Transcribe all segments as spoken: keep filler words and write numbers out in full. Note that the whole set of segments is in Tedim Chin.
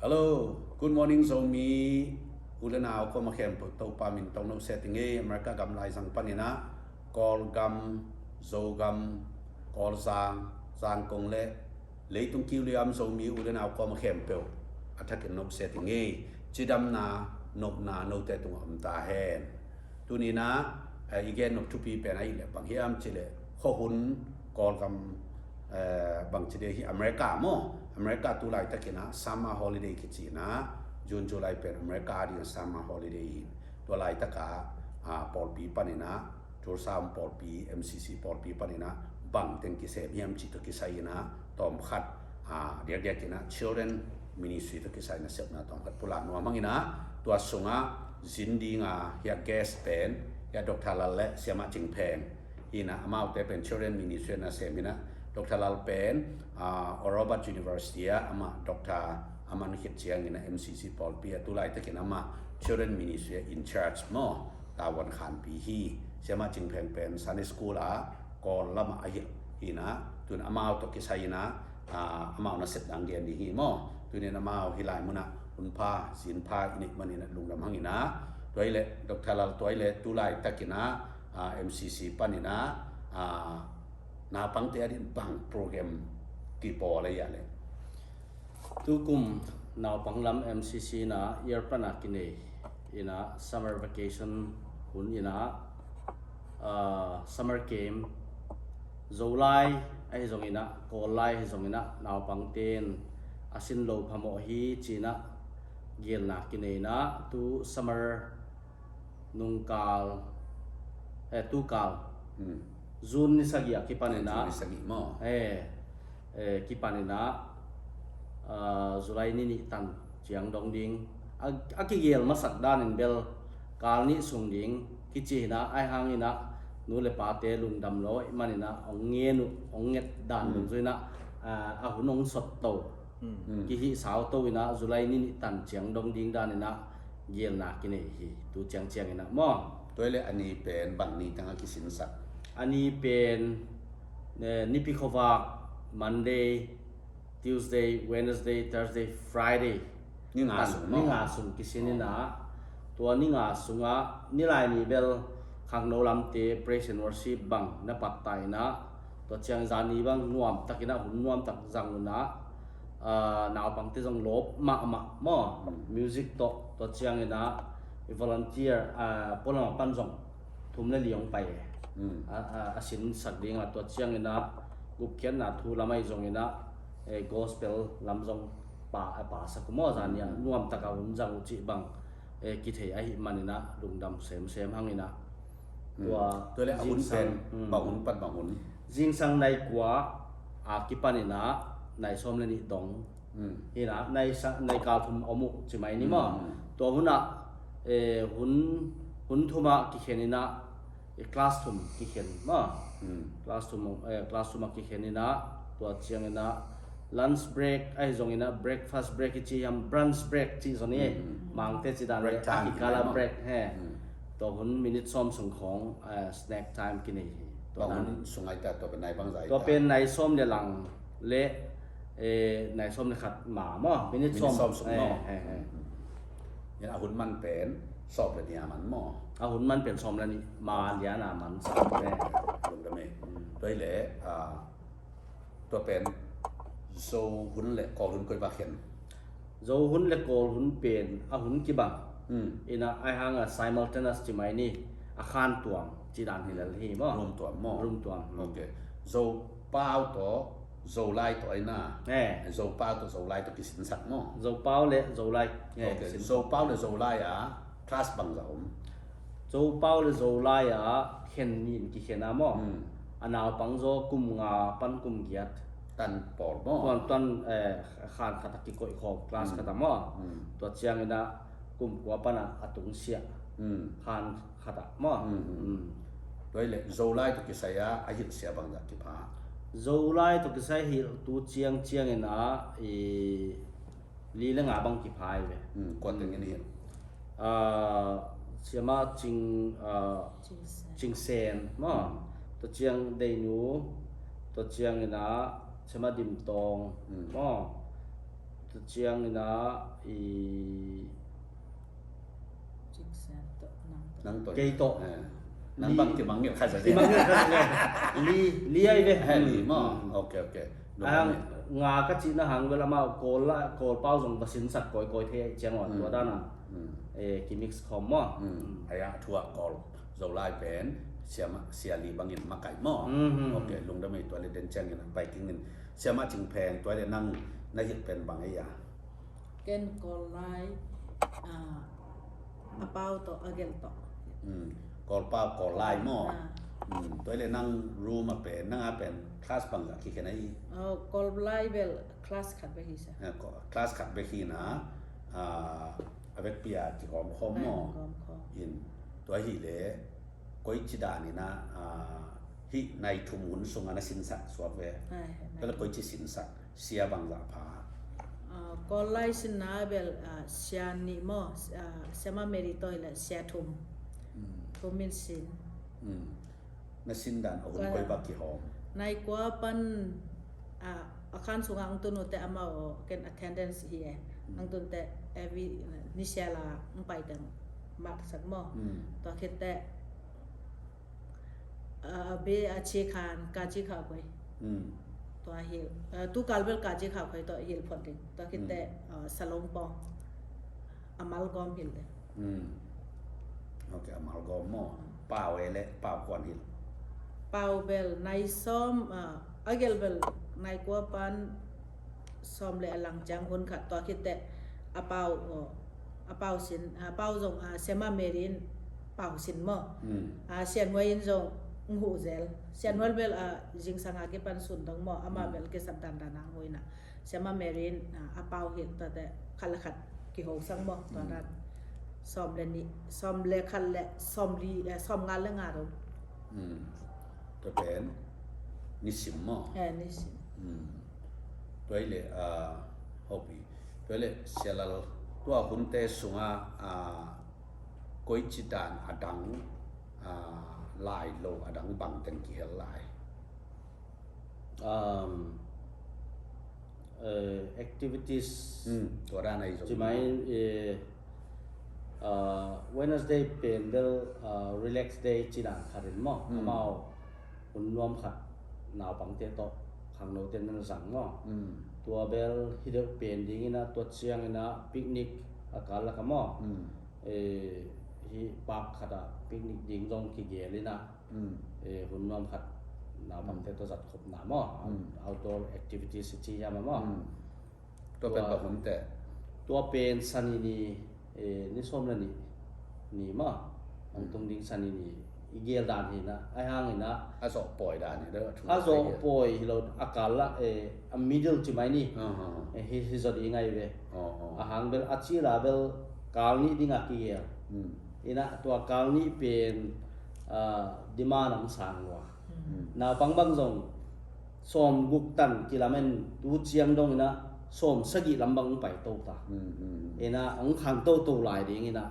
Hello, good morning Zomi. U le nau kua ma khempeuh Topa min tawh no se ti ngei. America gam laizang paninah Kawlgam, Zogam, Kawlzang, Zangkong le leitung kiu liam Zomi u le nau kua ma khempeuh a thakin no se ti ngei. Cidamna, nopna note tungah om ta hen. Tuninah i gen nop thupi pen a i le bang hiam cileh khuahun Kawlgam bangci dei hi America maw? America tu laitakinah summer holiday kicinah June July pen America a ding summer holiday hi. Tua laitaka pawlpi paninah Tulsa om pawlpi, M C C pawlpi paninah bang teng kisem hiam cih tawh kisai inah tawmkhat diakdiakinah children ministry tawh kisai nasepna tawmkhat pulak nuam hanginah tua sungah zin dinga hiah guest pen hiah Doctor Lal le Siamah Cing Pheng hinah amaute pen children ministry nasem hinah Doctor Lal pen Robert University ah amah doctor a man khit cianginah M C C pawlpi ah tu laitakin amah children ministry ah in charge maw, tavuan khanpi hi. Siamah Cing Pheng pen Sunday school ah Kawl lamah a hilh hinah tun amau tawh kisai inah amau nasep dang gen ding hi maw? Tunin amau hilai munah hunpha zinpha i neih maninah lungdam hanginah tuai le Doctor Lal tuai le tu laitakinah M C C paninah naupangte a din bang program kipawl a ia le. Tukum naupang lam M C C inah year pan a kinei inah summer vacation hun inah summer camp Zolai ahi zonginah Kawllai ahi zonginah naupangte in a sin lo phamawh hi cinah gelna kinei inah tu summer nungkal, eh, tukal June ni sagih a kipaninah, June ni sagih maw? Eh, eh, kipaninah July ni nih tan ciang dong ding a kigel masak danin bel kal nih sung ding kici hinah ai hanginah nu le pate lungdam lo i maninah hong ngen uh hong nget dan dungzui inah a hun hong sot to kihih sau to inah July ni nih tan ciang dong ding daninah gelna kinei hi tu ciangciang inah maw? Tuai le a ni pen bang ni tangah kisinsak? A ni pen nipi khuavak Monday, Tuesday, Wednesday, Thursday, Friday ni nga sung maw? Ni nga sung kisin inah tua ni nga sungah nilai ni bel khangno lamte praise and worship bang na patta inah tua ciang zani bang nuamtakinah hun nuamtak zang unah naupangte zong lawp mahmah maw? Music tawh tua cianginah volunteer pualam a pan zong thum le li hong pai a sinsak dingah tua cianginah gupkhiatna thu lam ahi zonginah gospel lam zong pa a pasak uh maw? Zani ah nuamtaka hun zang uh cih bang kithei ahi maninah lungdam semsem hanginah tua le a hun pen bang hun pan bang hun? Zingsang nai kua a kipaninah nai sawm le nih dong hinah nai kal thum om uh ci mai ni maw? Tua hunah hun hun thumah kikhen inah class thum kikhen maw? Class thum class thumah kikhen inah tua cianginah lunch break ahi zonginah breakfast break i ci hiam brunch break cih zong hi. Mangte ci dan le a kikala break he. Tua hun minute sawm sung khawng snack time kinei hi. Tua hun sung ai ta tua pen nai bangza ai ta? Tua pen nai sawm le lang le nai sawm le khat ma maw? Minute sawm sung maw? A hun man pen sawm le nih a man maw? A hun man pen sawm le nih ma lian a man sa le. Lungdam e. Tua hi le tua pen Zo hun le Kawl hun koi va khen? Zo hun le Kawl hun pen a hun kibang inah ai hanga simultaneous ci mai ni a khan tuam ci dan hi lel hi maw? Rum tuam maw? Rum tuam. Ok. Zo pau tawh Zo lai tawh aina. Zo pau tawh Zo lai tawh kisinsak maw? Zo pau le Zo lai. Ok. Zo pau le Zo lai a class bangza om? Zo pau le Zo lai a khen nin kikhen a maw? A naupang zaw kum nga pan kum giat tan pawl maw? Tuan tuan khan khat a kikoih khawm class khat a maw? Tua ciangin a kum kua pan a tungsiah khan khat a maw? Tua hi leh Zolai tawh kisai a a hilhsia bangzah kipha? Zolai tawh kisai hilh tu ciang ciangin a i li le nga bang kipha hi ve. Kua teng in hilh? Siama Cing, Cing Sen maw? Tua ciang Deinu, tua ciangin a Siama Dim Tawng maw? Tua ciangin ah i Ciksen tawh nang tawh. Nang tawh. Kei tawh. Eh. Nang bang kimangngilh khat sa. Kimangngilh khat sa. Li, li ai ve. He li maw. Mm. Ok, ok. Ang nga ka cihna hang bel amau Kawl la, Kawl pau zong va sinsak kawikawi thei ai ciang ua, tua dan a. Mm. Eh, kimix khawm maw. Mm. Ai a thu a Kawl Zolai pen siama, sia li bangin makaih maw. Mm. Ok, lungdam ei. Tua le den ciangin a pai kingin siama Cing Pheng, tua le nang na hilh pen bang ei a? Ken Kawl lai, ah, a pau tawh, a gelh tawh. Mm. Kawl pau, Kawl lai maw. Ah. Mm. Tua le nang room a pen, nang a pen class bangzah kikhen a hi? Oh, Kawl lai bel class khat bek hi sa. Eh, ko- class khat bek hi na, ah, a vekpi a kihawm khawm maw. Kihawm khawm. In, tua hi le, koici dan in a, ah, hih nai thum hun sungah na sinsak suak ve. Ai, Tua le koici sinsak, sia bangzah pha? Ah, Kawl lai sinna bel, ah, sia nih maw, ah, Siama Mary tawh hi le sia thum. Mm. Thum in sin. Mm. Na sin dan a hun Ka- koi bang kihawm? Nai kua pan, ah, a khan sungah ang tun ute amau ken attendance hi e. Mm. Ang tun te every, ni sia la ang pai teng mark sak maw. Mm. Tua khit te, ah, a be a ci khan ka ci kha koi. Mm. Tua hil, ah, tu kal bel ka ci kha koi tua hil phot ding. Tua khit te, ah, Salong pawng. A mal gawm hil ding. Mm. Ok, a mal gawm maw. Pau e le, pau kuan hil? Pau bel nai sawm, ah, a gelh bel nai kua pan sawm le a lang ciang hun khat, tua khit te a pau, oh, a pau sin, a pau zong, ah, Siama Mary in pau sin maw. Mm. Ah, Sian Huai in zong ng hu zel. Sian Huai bel, ah, zingsang a kipan sun dong maw, ama Mm. bel kisap dandan a ng hu in a. Siama Mary in, ah, a pau hi tate khat le khat kiho sang maw, tua Mm. dan. Sawm le nih, sawm le khat le, sawm li, eh, sawm nga le nga dong. Mm. Tua pen nisim maw. Eh, nisim. Mm. Tua hi le, ah, hopi. Tua hi le, Sia Lal, tua hunte sungah, ah, koici dan a dang, ah, lai lo a dang bang teng kihel lai? Um, eh, activities Mm. Tua dan a hi zo. Ci mai, eh, ah, Wednesday pen bel, ah, relax day ci dan khat in maw. Mm. Amau hun nuam khat naupangte tawh khangnote nan zang maw. Mm. Tua bel hi deuh pen ding in a, tua ciang in a picnic a kal lak a maw. Mm. Eh, hi park khat a picnic ding zong kigel in a, Mm. eh, hun nuam khat naupangte tawh zat khopna maw. Mm. Outdoor activities i ci hiam a maw. Mm. Tua pen Tua- bang hun te? Tua pen Sani ni, eh, ni sawm le nih ni maw. Ang tung ding Sani ni i gel dan hi na, ai hang hi na. A zawh pawi dan hi deuh a thu A zawh pawi. Pawi hi lo, a kal la, eh, a middle ci mai ni. Ah, ah, ah. Eh, hi, hi zaw ding ai ve. Oh, oh. A hang bel a ci la bel kal nih ding a kigel. Mm. Ina tua kal nih pen, ah, demand ang sang lua. Mm. Naupang bang zong sawm guk tan kilamen tu ciang dong ina sawm sagih lam bang pai to ta. Mm, mm, mm. Ina ang khang to to lai ding ina,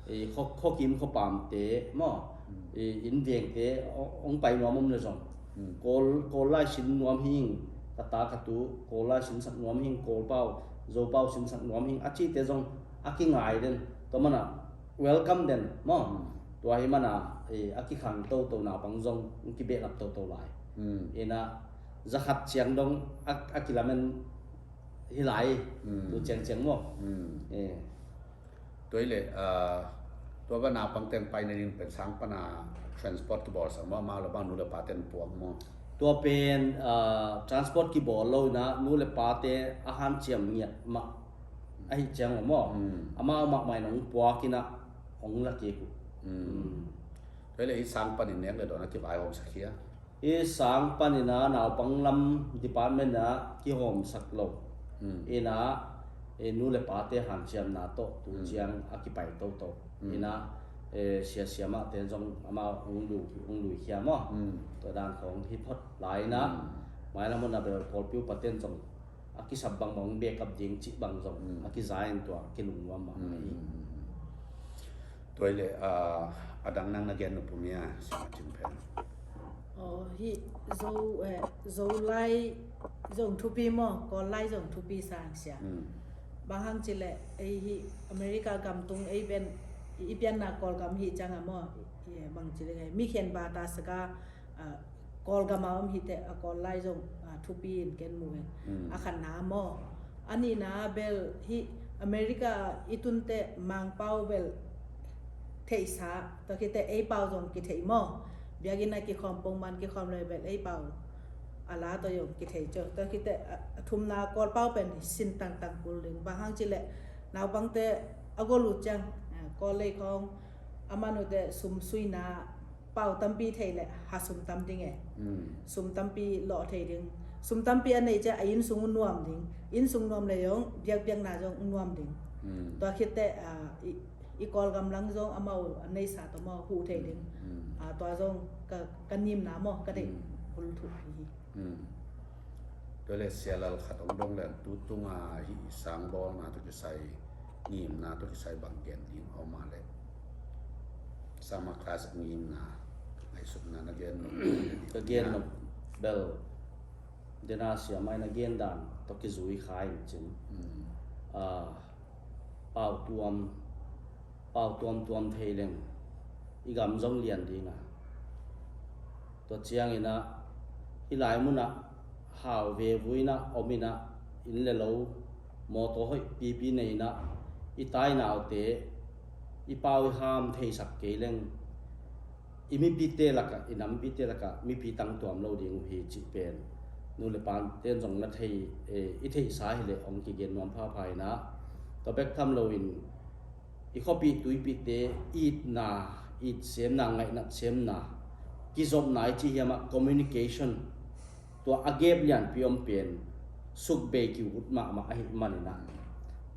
eh, kho, kho kim kho pam te maw. Mm. Eh, inn veng te ong, ong pai nuam om le zong. Mm. Kawl, Kawl lai sin nuam hing, ka ta ka tu, Kawl lai sin sak nuam hing, Kawl pau, Zo pau sin sak nuam hing, a ci te zong a kingai den. Tua mana welcome den maw. Mm. Tua hi mana, eh, a kikhang to to naupang zong kibehlap to to lai. Mm. Ina zakhat ciang dong a, a kilamen hi lai. Mm. Tu ciang ciang maw. Mm. Eh. Tua hi le, ah, tua bana pangteng paina ding pen sang pana transport kibawl sang maw, amau le bang nu le pa ten puak maw. Tua pen, ah, transport kibawl lo ina nu le pa te a hanciam ngiat mah ahi ciang maw. Mm. Amau mahmah in hong puak ina hong la kik uh. Mm. Mm. Tua hi le i sang panin nek le dawn a kivaihawm sak hia. I sang pan ina naupang lam department a kihawm sak lo. Mm. Ina, eh, nu le pa te hanciamna tawh tu ciang a kipai to to. Mm. Ina, eh, sia siamah te zong amau hong lu, hong lui khia maw. Mm. Tua dan khawng hi phot lai ina. Mm. Mailam hun a bel pawlpi upa ten zong a kisap bangbang backup ding cih bang zong, mm, a kiza in tua kilungnuam mah, mm, hi. Tua hi le, ah, a dang nang na gen nop uh mia, Sia Cing Pheng. Aw, hi Zo, eh, Zo lai zong thupi maw, Kawl lai zong thupi sang sia. Mm. Bang hang cileh ei hi America gam tung ei ben i pianna Kawlgam hi cianga maw, bang cileh mi khen ba ta saka, Kawlgam a om hi te a Kawl lai zong thupi in ken mu ven. A khatna maw, a nihna bel hi America i tunte Mangpau bel theihsa, tua khite ei pau zong kithei maw. Biakinn a kikhawm pongman kikhawm le bel ei pau a la tawh zong kithei cio. Tua khite a thumna Kawlpau pen sin tangtang kul ding. Bang hang cileh naupangte a gol uh ciang Kawl lei khawng a man uhte sum suina pau tampi thei le ha sum tam ding e. Sum tampi lawh thei ding. Sum tampi a nei ciang a innsung uh nuam ding. Innsung nuam le zong biakbiakna zong nuam ding. Tua khite i Kawlgam lang zong amau a neisa tawh maw huh thei ding. Tua zong ka nimna maw ka deih hul thuh hi. Tua le sialal khat ong dong le tu tunga hi sangbawlna tawh kisai, ngimna tawh kisai bang gen ding a om a le, summer class ngimna ngaihsutna na gen nop? Ka gen nop bel dena siamai na gen dan tawh kizui kha in cin. Pau tuam pau tuamtuam thei leng i gam zong lian dinga, tua cianginah i lai munah hau vevuinah ominah inn le lo mawtaw hoih pipi neinah i tainaute i pau i ham theisak kei leng i mipite lakah, i nampite lakah mipi tangtuam lo ding uh hi cih pen nu le paten zong na thei, i theihsa hileh hong kigen nuam phapha inah, tua bek tham loin i khuapih tuipihte itna, itsemna, ngaihnat semna, kizopna i ci hiamah communication, tua a gap lianpi om pen sukbei kiut mahmah ahi maninah,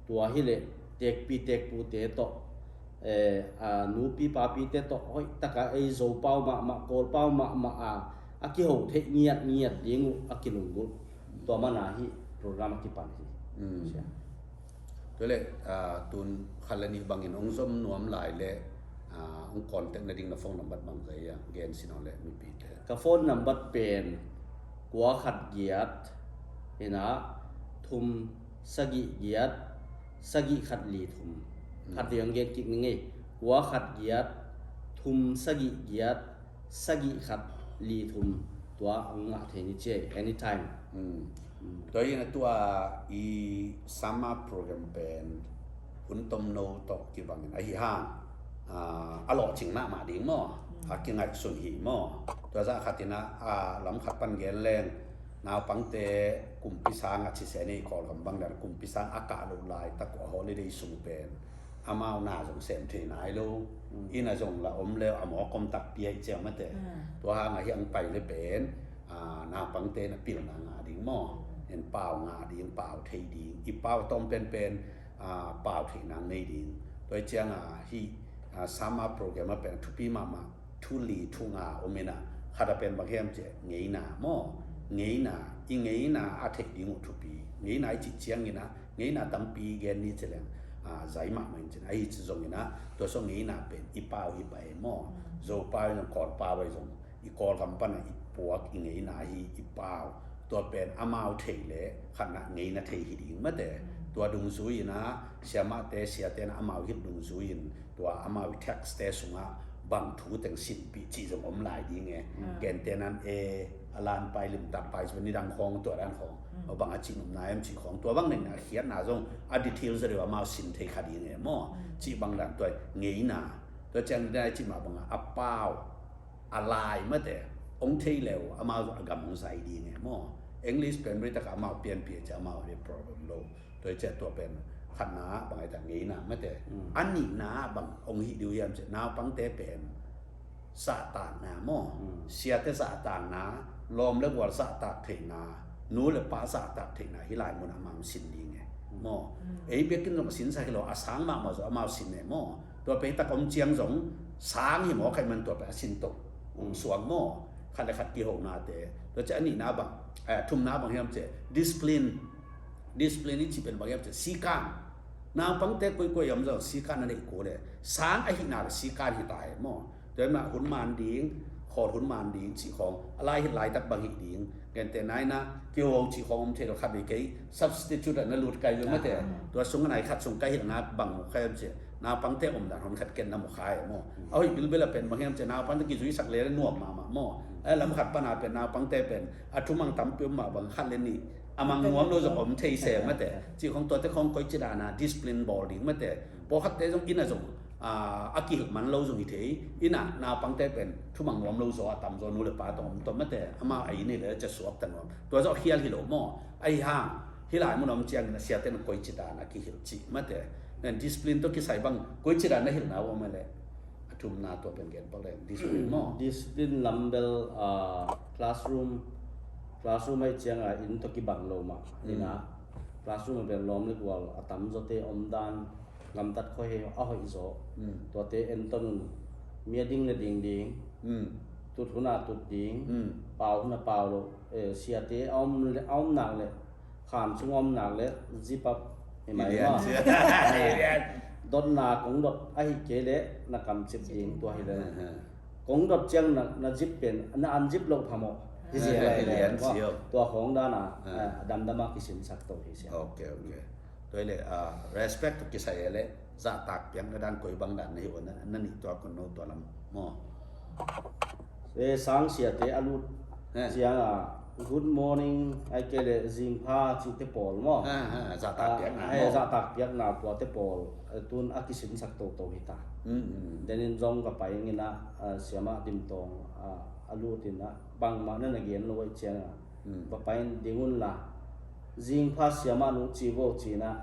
tua hileh tekpi tekpute tawh, nupi papite tawh hoihtaka ei Zopau mahmah, Kawlpau mahmah a a kiho theih ngiatngiat ding uh a kilunggulh, tua mana hih program a kipan hi. Tua le tun khat le nih bangin hong zom nuam lai le hong contact nading na phone number bang zai a gen sin hong le mipite. Ka phone number pen kua khat giat, inah thum sagih giat sagih khat li thum. Khat vei hong gen kik ni ngei. Kua khat giat thum sagih giat sagih khat li thum. Tua hong ngah thei ni ci ei, anytime. Tua hi na tua i summer program pen hun tomno tawh kibangin ahi hang a lawhcing mahmah ding maw, a kingaihsun hi maw. Tua zah khatinah a lam khat pan gen leng naupangte kumpi sangah cise nei Kawlgam bang dan kumpi sang a kah loh laitak uh a holiday sung pen amau na zong sem thei nai lo. Inn a zong la om le a mawk om takpi ahi ciang mate. Tua hang ahi ang pai le pen naupangte na pilna ngah ding maw, en pau ngah ding, pau thei ding, i pau tom penpen pau thei nang nei ding. Tua hi cianga hih summer program a pen thupi mahmah thu li thu nga om inah, khat a pen bang hiam cih ngeina maw. Ngeina, i ngeina a theih ding uh thupi. Ngeina i cih cianginah ngeina tampi gen ni ci leng zai mahmah in cin ahi ci zonginah, tua so ngeina pen i pau hi pai maw. Zopau i zong Kawlpau i zong i Kawlgam pana i puak i ngeina hi i pau. Tua pen amau thei le khatna ngeina thei hi ding mate. Tua dungzui inah siamahte siate na amau hilh dungzui in tua amau i text te sungah bang thu teng sinpih cih zong om lai ding e. Gentehnan e a lan pai limtak pai ci nidang khawng tua dan khawng a bang a cih nopna em cih khawng tua bang nengna a khiatna zong a detail zaw deuh amau sin thei kha ding e maw. Cih bang dan tua ngeina, tua ciang dina i cih mah bangah a pau a lai mate hong thei leu amau a gam hong zai ding e maw. English pen ri taka amau pianpi a ci amau a problem lo. Tua i ciah tua pen khatna bang ai ta ngeina mate. A nihna bang hong hih diu hiam ci naupangte pen zahtakna maw. Siate zahtakna, lawm le gual zahtak theihna, nu le pa zahtak theihna hi lai munah amau sin ding e maw. Ei biakinn zong a sinsak hi lo a sang mahmah zong amau sin e maw. Tua peitak om ciang zong sang hi maw khaih man tua pei a sin to um suang maw. Khat le khat kihonate tua ci a nihna bang, thumna bang hiam ci discipline. Discipline i cih pen bang hiam ci sikan. Naupangte koikoi om zong sikan a neih kul e. Sang ahihna le sikan hi ta e maw. Tua hi mah hun man ding, khawl hun man ding cih khawng, a lai hilh laitak bang hih ding, gentehna in ah kiho cih khawng om thei lo, khat vei kei substitute ah na lut kai ve mate. Tua sung a nai khat sung ka hilhna bang mu kha hiam cih leh naupangte omdan hon khat ken na mu kha e maw. A hoih bilbel a pen bang hiam cih leh naupangte kizuisak lel nuam mahmah maw. A lam khat pan a pen naupangte pen a thumang tampi om mah bang khat le nih a mang nuam lo zong om thei se mate. Cih khawng tuate khawng koici dan a discipline bawl ding mate. Pawlkhatte zong inn ah zong a, a kihilh man lo zong hi thei. Inn ah naupangte pen thumang nuam lo zaw a tamzaw nu le pa tawh om tawh mate. Amau a inn hi leh cia suakta nuam. Tua zawh khial hi lo maw. Ahi hang hih lai mun a om ciangin a siate in koici dan a kihilh cih mate. Nen discipline tawh kisai bang koici dan na hilhna uh om a leh. A thumna tua pen gen pak leng discipline maw. Discipline lam bel, ah, classroom, classroom ahih ciangin inn tawh kibang lo mah. Inn ah classroom ah pen lawm le gual a tamzawte omdan, gamtat khuahei a hoih zaw. Tuate entawn un. Mi a ding le ding ding. Tut hun a tut ding. Pau hun a pau lo. Eh, siate a om le, a om nak le, kham sung a om nak le zip up hi mai maw. Dotna kong dot ahih kei leh na kamcip ding tua hi le. Kong dot ciang na, na zip pen, na unzip loh phamawh hi zia lai le. Tua khawng dan a, eh, a damdam a kisinsak to hi sia. Ok, ok. Tua hi leh, ah, respect tawh kisai hi leh zahtak piakna dan koi bang dan na hi uh a, na, na nih tua kon no tua lam maw. Eh, sang siate a lut ciang a, good morning, ahih kei leh zingpha cihte pawl maw. Zahtak piakna maw. Zahtak piakna tuate pawl, eh, tun a kisinsak toto hi ta. Denin zong ka pai ing in ah, ah, siamah Dim Tawng, ah, a lut in ah, bangmah na na gen lo ahih ciang a, va pai in ding un la, zingpha siamah nu ci vo ci in ah,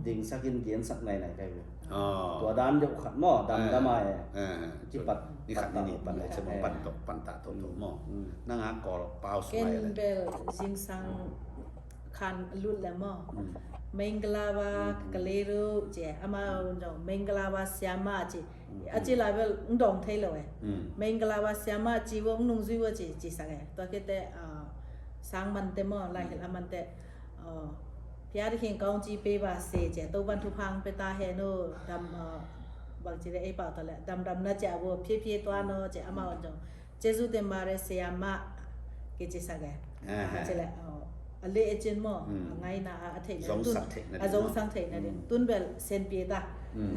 dingsak in gensak nainai kai ve. Tua dan deuh khat maw, damdam a e. Kipat ni khat ni nih pan le cem pan tok pan ta tok tok maw. Nang a kawl pau sung ai le. Ken bel zingsang khan lut le maw. Mengalawa kaleru ce, amau zong Mengalawa siamah ci. A ci lai bel ng dawng thei lo e. Mengalawa siamah ci vo, ng nungzui vo ci, ci sak e. Tua khit teh, ah, sang mante maw, lai hilh a mante. Phiat hing kong ci pe ba se ce, Topa'n thupha hong pia ta hen aw, dam, ah, bang ci le ei pau ta le, damdam na ci a vo, phia phia tuan aw ce, amau zong Jesu te mare siamah kici sak e. Ci le, a le e cin maw, a ngaina a, a theihna tun, a zongsak theihna ding tun bel sen pia ta.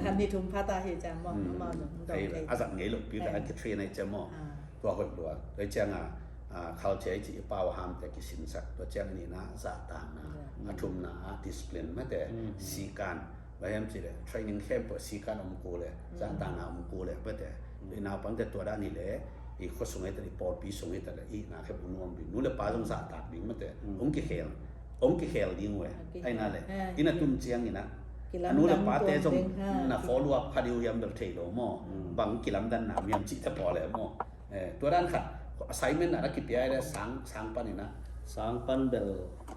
A ni thum pha ta hi ciang maw, amau zong dong thei. A zat ngei lo pi ta a kitrain ai ciang maw. Tua hoih lua. Tua ciang a, a, culture ci i pau a ham te kisinsak. Tua ciang a nihna zahtakna, a thumna a discipline mate, sikan. Bang hiam ci le, training camp peuh sikan om kul le, zahtakna om kul le, mate. I naupangte tua dan hi le, i khua sung hi ta le, i pawlpi sung hi ta le, i na khep u nuam ding. Nu le pa zong zahtak ding, mate. Hong kikhel, hong kikhel ding uh e. Ahi na le, i na tun ciang i na, a nu le pate zong na follow up kha ding uh hiam bel thei lo maw. Bang kilamdanna om hiam cih te pawl le maw. Eh, tua dan khat, assignment na na kipia hi le sang, sang pan i na. Sang pan bel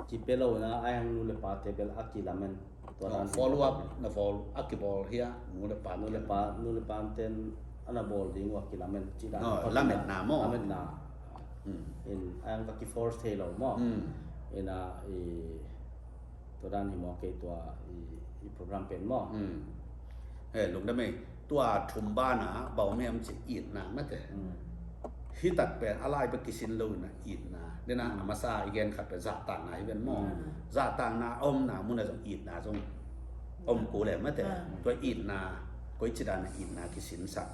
kipia lo i na, ahi hang nu le pate bel a kilamen. Tua dan follow up na follow a kibawl hi a, nu le pa, nu le pa, nu le pa ten a na bawl ding uh a kilamen ci dan. Lametna maw. Lametna. In ang ka kiforce thei lo maw. Ina i tua dan hi maw kei tua i, i program pen maw. Eh, lungdam ei. Tua thum bana bau miam ci itna mate. Hi tak pen a lai bek kisin lo na itna. Dena a masa i gen khat pen zahtakna hi pen maw. Zahtakna a omna muna zong itna zong om kul le mate. Tua itna, koi ci dan a itna kisinsak.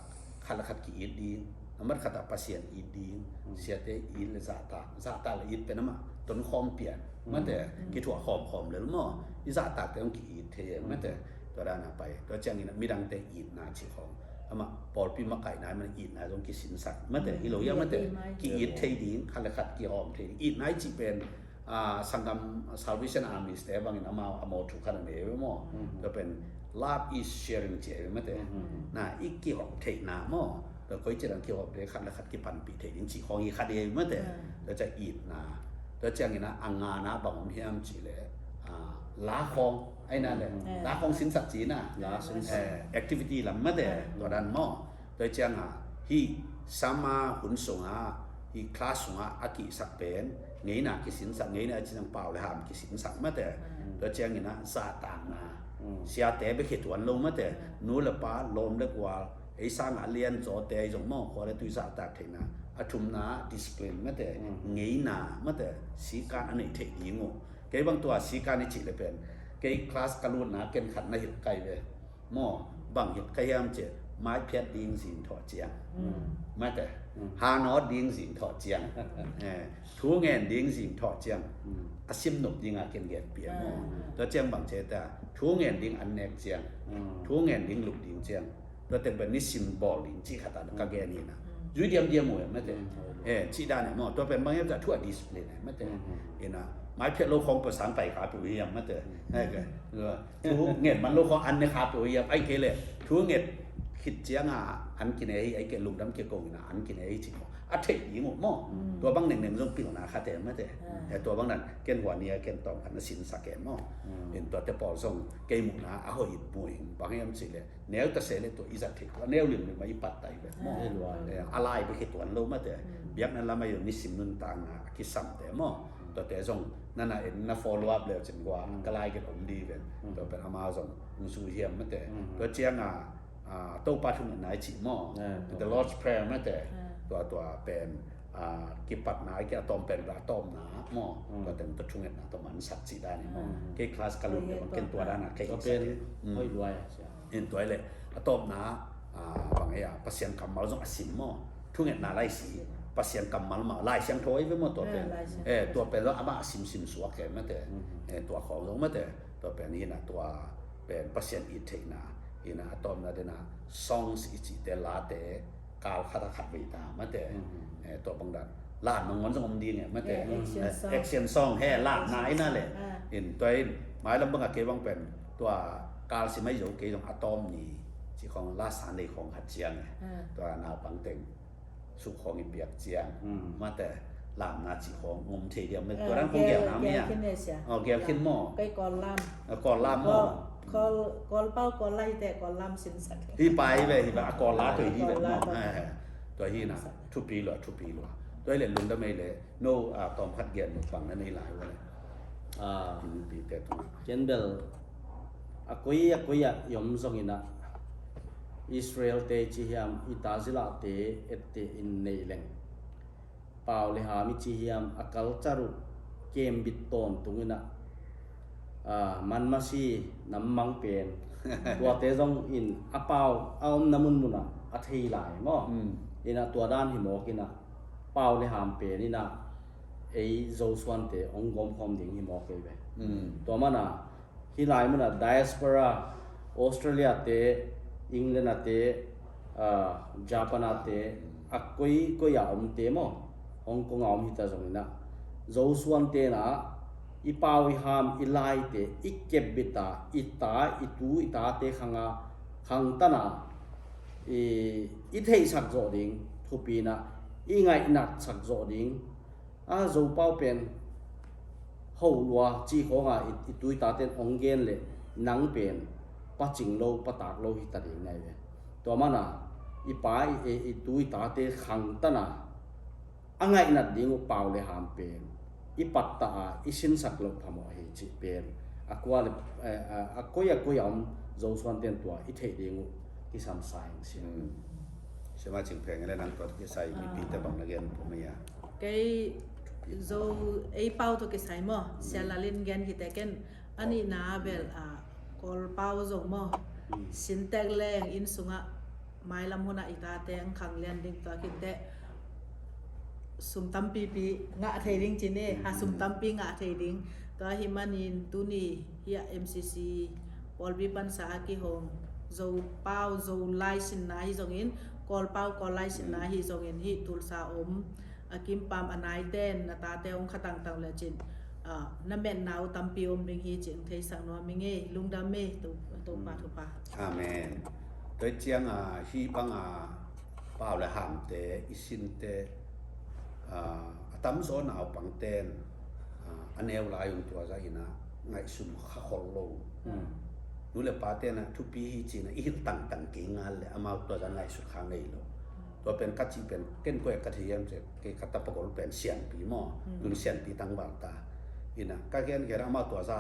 Khat le khat ki-it ding. A mat khat a Pasian it ding. Siate it le zahtak. Zahtak le it pen amah tonkhawm pian. Mate, kithuah khawmkhawm lel maw. I zahtakte hong ki-it thei e mate. Tua dan a pai. Tua ciangin a midangte itna ci khawng. Amah pawlpi makaihna i man itna zong kisinsak. Mate, hi lo hia mate. Ki-it thei ding, khat le khat kihawm thei ding. Itna i cih pen, ah, sanggam Salvation Army te bangin amau a mawh thu khat a nei ve maw. Tua pen love is sharing ci a ve mate. Na i kihawm theihna maw. Tua koi ci dan kihawm thei khat le khat kipanpih thei ding ci khawng hi khat e mate. Tua ciang itna. Tua ciangin a ngana bang om hiam ci le, ah, la khawng. Ahi na le. La khawng sinsak ci na. La sinsak. Eh, activity lam mate. Tua dan maw. Tua ciang a, hi summer hun sung a, hi class sung a, a kisak pen, ngeina kisinsak, ngeina a ci nang pau le ham kisinsak mate. Tua ciangin a, zahtakna. Siate bek hi tuan lo mate. Nu le pa, lawm le gual, Kei sangah a lian zawte ahi zong maw, khua le tui zahtak theihna. A thumna discipline mate, ngeina mate, sikan a neih theih ding uh. Kei bang tua sikan i cih le pen, kei class ka lutna ken khat na hilh kai ve maw. Bang hilh kai hiam cih, maiphiat ding zing thawh ciang mate, hanawt ding zing thawh ciang, eh, thu ngen ding zing thawh ciang, a sim nop dingah ken genpih maw. Tua ciang bang ci ta, thu ngen ding an nek ciang, thu ngen ding lup ding ciang, tua teng pen nisim bawl ding cih khat ah ka gen hi na. Zui diamdiam uh e mate. Eh, cih dan e maw, tua pen bang hiam cih thu a discipline e mate. Ina, maiphiat lo khawng pua sang pai kha peuh hiam mate. Eh, ke, thu nget man lo khawng an ne kha peuh hiam, ai kei le thu nget khit cianga an kine hi, ai ke lungdam kikong ina an kine hi cih khawng a theih ding uh maw. Tua bang nengneng zong pilna khat e mate. Eh, tua bang dan ken hua nia ken tawm khat na sinsak e maw. In tuate pawl zong kei muhna a hoih in mu in, bang hiam cih le neu ta se le tua i zat theih tua neu lim lim a i pat tai ve maw. Eh, a lai bek hi tuan lo mate. Biakna lam a i nisim nuntakna a kisamte maw. Tuate zong nana en na follow up le cin hua ka lai ken om di ven. Tua pen amau zong ung su hiam mate. Tua cianga, ah, Topa thungetna i cih maw. The Lord's Prayer mate. Tua tua pen, ah, kipatna i ke a tawm pen a tawmna maw. Tua teng tua thungetna tua man sak cih dan i maw. Kei class ka lun le bang ken tua dana kei sak. Hoih luai a sia. In tua i le a tawpna, ah, bang ei a Pasian kammal zong a sim maw. Thungetna lai si Pasian kammal mah Lai Siangtho ei ve maw tua pen. Eh, tua pen zong amah a simsim suak e mate. Eh, tua khawng zong mate. Tua pen hina tua pen Pasian it theihna hina a tawpna dena songs i cihte late kal khat a khat vei ta mate. Eh, tua bang dan lam nangawn zong om ding e mate. Eh, action song he lamna ina le. In tua in mailam banga kei bang pen tua kal si mai zo kei zong a tawm ni ci khawng la san lei khawng khat ciang e. Tua naupang teng suk khawng i piak ciang mate lamna ci khawng ngom thei diam mate. Tua dan khawng gial na mi a. Gial khin maw. Kei kawl lam. Kawl lam maw. Kawl pau kawl lai te kawl lam sin sak. Hi pai ve hi ba a kawl la toi hi ve maw. Tua hi na thupi lua thupi lua. Tua hi le lungdam ei le no a tawm khat gen mukbang na nei lai ua le. Ken bel a koi a koi a i om zongin a Israel te ci hiam i ta zilahte ette in nei leng pau le ham i ci hiam a culture uh kembit tawntungin a, ah, manmasi nammang pen tuate zong in a pau a omna munmunah a thei lai maw. Ina tua dan hi mawk ina pau le ham pen ina ei Zosuante ong gawmkhawm ding hi mawk ei ve. Tua mana hi lai muna diaspora Australia te, England a te, ah, Japan a te, a koi koi a om te maw, Hong Kong a om hita zongina Zosuan tena i pau i ham i lai te i kepbita i ta i tu i ta te khanga khangtana i, i theihsak zawh ding thupina i ngaihnatsak zawh ding. A Zopau pen hoh lua cih khawnga i, i tuitaten ong gen le nang pen pacing lo patak lo hita ding nai ve. Tua mana i pa i, i, i tuitate khangtana a ngaihnat ding uh pau le ham pen i patta a i sinsak loh phamawh hi cih pen a kua le, eh, a, a koi a koi a om Zosuan ten tua i theih ding uh kisam sa ing si. Sema cing pheng le nang tua kisai mipite bang na gen pumia. Kei Zo ei pau tawh kisai maw, Sia Lalin gen khite ken a nihna bel a Kawl pau zong maw, sintek leng inn sungah mailam hunah i tate ang khang lian ding tua khinte sum tampipi ngah thei ding cin e, ha sum tampi ngah thei ding. Tua hi manin tuni hi a M C C Pawlpi pansa a kihong Zo pau Zo lai sinna hi zongin, Kawl pau Kawl lai sinna hi zongin hi Tulsa om a kimpam a naiten na tate hong kha tangtang le cin, ah, na metna uh tampi om ding hi cin theisak nuam i ngei lungdam e. Topa thupha. Amen. Tua ciang a hi bang a pau le hamte i sinte, ah, a tamzaw naupangten, ah, a neu lai un tua za ina ngaihsun kha khol lo. Nu le pa tena thupi hi cina i hilh tangtang kei ngal le amau tua za ngaihsut kha ngei lo. Tua pen ka cih pen ken koi ka thei hiam cih kei ka tapa gol pen sianpi maw. Tun sianpi tangval ta. Ina ka gen gen amau tua za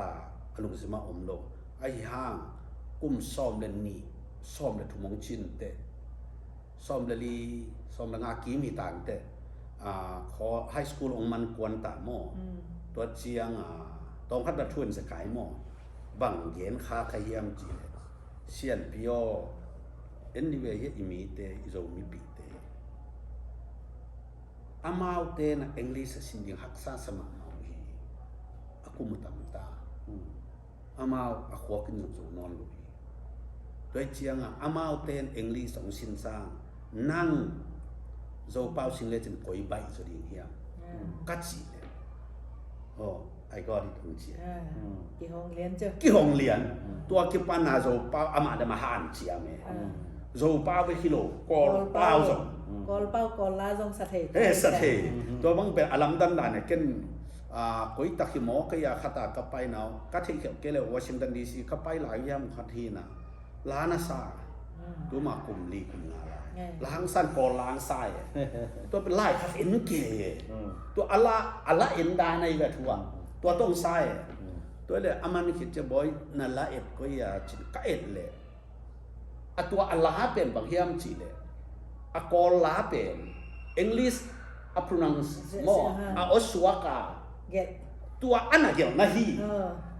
a lungzima om lo. Ahi hang kum sawm le nih sawm le thum hong cinte sawm le li, sawm le nga kim hi tangte, ah, khaw high school hong man kuan ta maw. Mm. Tua ciang, ah, tawm khat na thuan sa kai maw. Bang gen kha ka hiam ci le. Sianpi aw, anyway hi i mite, i Zo mipite. Amaute na English a sin ding haksa sa mahmah uh hi. A kum uh tam ta. Mm. Amau a khuak in zong zo nawn lo hi. Tua hi cianga amaute in English a hong sin sang nang Zopau sin lecin koi baih zaw ding hiam? Mm. Ka cih le. Oh, I got it hong ci. Ah, mm, kihong lian ciau. Kihong lian. Mm. Tua kipan a Zopau amah le mah hanciam e. Ah. Zopau bek hi lo, Kawlpau zong. Kawlpau, Kawl la zong sa thei. Eh, sa thei. Mm-hmm. Tua bang pen a lamdang dan e ken, ah, koi tak hi maw kei a khat a ka pai nau. Ka theih khialh kei le Washington D C ka pai lai hiam khat hi na. La na sa. Mm. Tuma kum li kum nga lai. Eh. La hang san Kawl la hang sa e. Tua pen lai khat en kei e. Mm. Tua a la, a la en dan a hi ve thu a. Mm. Tua tong sa e. Mm. Tua le a man khit cia bawi na la et koi a cin ka et le. A tua a la pen bang hiam cih le a Kawl la pen English a pronounce maw, a awsuak a tua a na gelh na hi.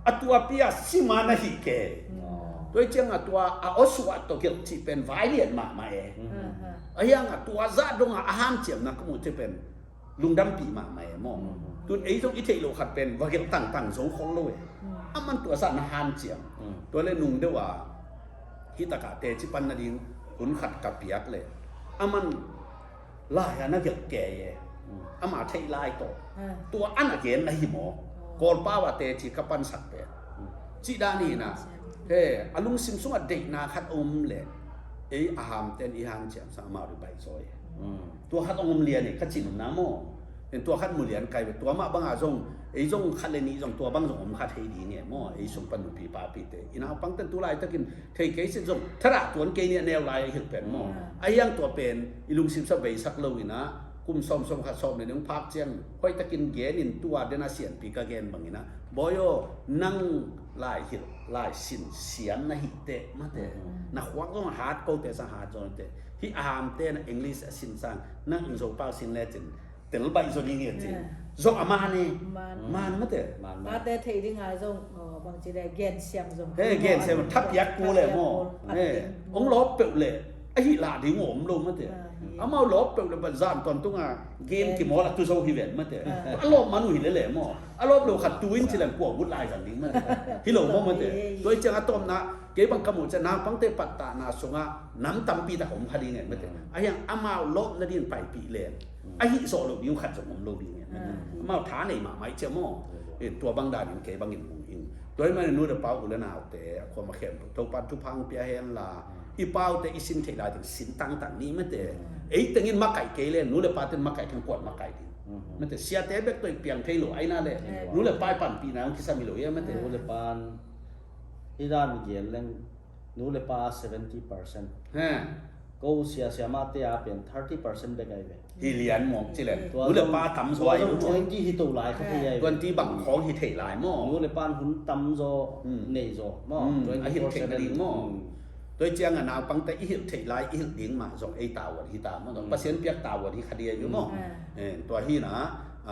A tua pi a sim a na hi ke. Tua hi ciang a tua a awsuak tawh gelh cih pen vai lian mahmah e. A hiang a tua zah dong a a hanciamna ka muh cih pen lungdampih mahmah e maw. Mm. Tun ei zong i theih loh khat pen va gelh tangtang zo khol lo e. Mm. A man tua sa na hanciam. Mm. Tua le nung deuh a hi takah teci pan nading hun khat ka piak le a man lai a na gelh kei e. Mm. Ama theih lai tawh. Mm. Tua a na gen na hi maw. Oh. Kawlpau a teci ka pansak pen. Mm. Cih dan hi na. He, a lungsim sungah deihna khat om le ei a hamten i hanciam sa amau di baih zaw e. Mm. Tua khat hong om lian e, ka cih nopna maw. En tua khat mu lian kai ve, tua mah bangah zong, ei zong khat le nih zong tua bang zong om kha thei ding e maw. Ei sung pan nupi papite, i naupangten tu laitakin thei kei sit zong thadah tuan kei nih a neu lai a hilh pen maw. Mm. A hiang tua pen i lungsim sa veisak lo inah kum sawm sawm khat sawm le nih hong phak ciang hoih takin gen in tua den a sianpi ka gen bang inah, bawi aw, nang lai hilh lai sin siam na hih teh mate. Mm. Na khuak zong a hat ko teh sa hat zong teh. Hih a hamte na English a sin sang nang in Zopau sin lecin tel baih zaw ding hi a cin. Zong a man e. Man. Man mate. Man, man. Pate theih ding a zong, oh, bangci le gen siam zong. He, gen siam, thapiak kul le maw. He, hong lawp peuh le a hih lah ding om lo mate. Ah, hi. Amau lawp peuh le ba zan tawntung a game kimawl a tu zo hi ven mate. Ah. A lawp man uh hi le le maw. A lawp lo khat tu in ci leng kua vut lai zang ding mate. Hi lo maw mate. Tua hi ciang a tawmna kei bang ka muh ciang naupangte pattahna sungah nam tampi tak om kha ding e mate. Mm. A hiang amau lawp nading paipih leng a hih zawh loh ding uh khat zong om lo ding e. Mm. Amau tha nei mahmah i ciang maw. Mm. Eh, tua bang danin kei bangin mu ing. Tua hi manin nu le pa u le naute a khuam a khempeuh Topan thupha pia hen la. Mm. I paute i sin theih lai teng sin tangtang ni mate. Mm. Ei tengin makaih kei le nu le pa ten makaih keng kuan makaih ding. Mm. Mate siate bek tawh i piang thei lo aina le. Mm. Nu le pa i panpihna hong kisam hi lo ia mate. Mm. Nu le pan i dan gen leng nu le pa seventy percent. He. Ko sia sia mate a pen thirty percent bek ai ve. Hi lian mawk ci le. Tua nu le pa tam zaw ai zong lu mawk. Twenty hi to lai kha thei ai ve. Twenty bang khawng hi thei lai maw. Nu le pan hun tam zaw, hmm, nei zaw maw. Hmm, a hilh theih na ding maw. Hmm. Tua hi ciang a naupangte i hilh theih lai, i hilh ding mah zong ei tavuan hi ta maw. Hmm. Pasian piak tavuan hi kha ding ai ve maw. Hmm. Eh, tua hi na,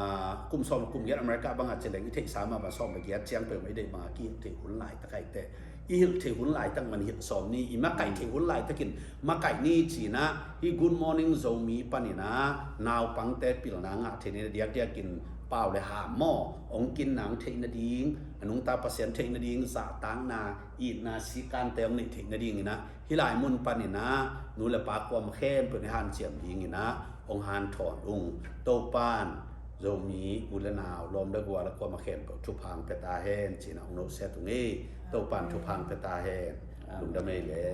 ah, kum sawm kum giat America bang a ci leng i theihsa mah bang sawm le giat ciang peuh mah i deih bang a ki hilh theih hun laitak ai teh. I hilh theih hun laitak man hilh sawm ni, i makaih theih hun laitakin makaih ni cinah, hih Good Morning Zomi paninah naupangte pilna ngah theih ni, diakdiakin pau le ham maw, ong kin nang theih nading, a nungta Pasian theih nading, zahtakna, itna, sikante ong neih theih nadinginah, hih lai mun paninah nu le pa kuamah khempeuh in hanciam dinginah ong hanthawn ung. Topan Zomi u le nau, lawm le gual a kuamah khempeuh thupha pia ta hen cinah ong nohsiat ung ei. Topan thupha pia ta hen. Lungdam ei le.